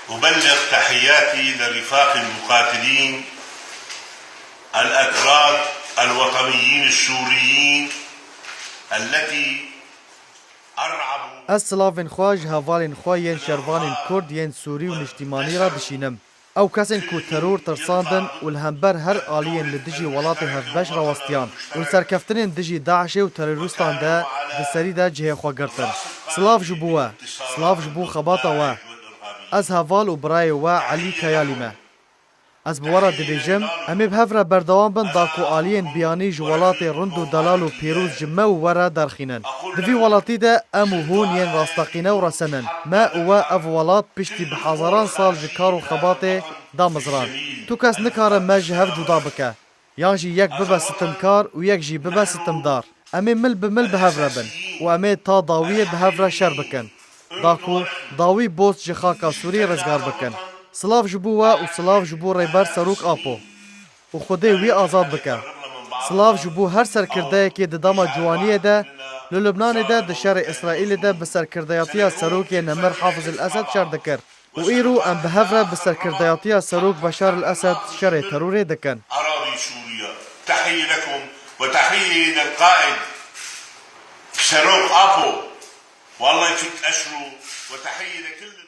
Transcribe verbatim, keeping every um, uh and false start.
أبلغ تحياتي لرفاق المقاتلين الأكراد الوطنيين السوريين التي أرعبوا Ez silavên xwe ji hevalên xwe yên şervanên Kurd yên Sûrî û niştîmanî re dişînim. Ew kesên ku teror tirsandin û li hember her aliyên li dijî welatê hevbeş rawestiyan û li serkeftinên dijî DAIŞê û terorîstan de di serî de cihê xwe girtin. Silav ji bo we. Silav ji bo xebata we. Ez heval û birayê we Elî Keyalî me. Ez bi we re dibêjim, em ê bi hev re berdewam bin da ku aliyên biyanî ji welatê rind û delal û pîroz ji me û we re derxînin. Di vî welatî de em û hûn yên rasteqîne û resen in. Me û we ev welat piştî bi hezaran sal ji kar û xebatê damizrand. Tu kes nikare me ji hev cuda bike. Yan jî yek bibe sitimkar û yek jî bibe sitimdar. Em ê mil bi mil bi hev re bin û em ê ta dawiyê bi hev re şer bikin. Da ku dawî Boz ji xaka Sûrî rizgar bikin. Silav ji bo we û silav ji bo Rêber Serok Apo. Û Xwedê wî azad bike. Silav ji bo her serkirdeyekê di dema ciwaniyê de li Lubnanê de di şerê Îsraîlê de bi serkirdeyatiya serokê nemir Hafiz el Esed şer dikir. Û îro em bi hev re bi serkirdeyatiya serok Beşar el Esed şerê terorê dikin. أراضي سوريا. تحية لكم وتحية للقائد سروق أبو. والله يفك أسره. وتحية لكل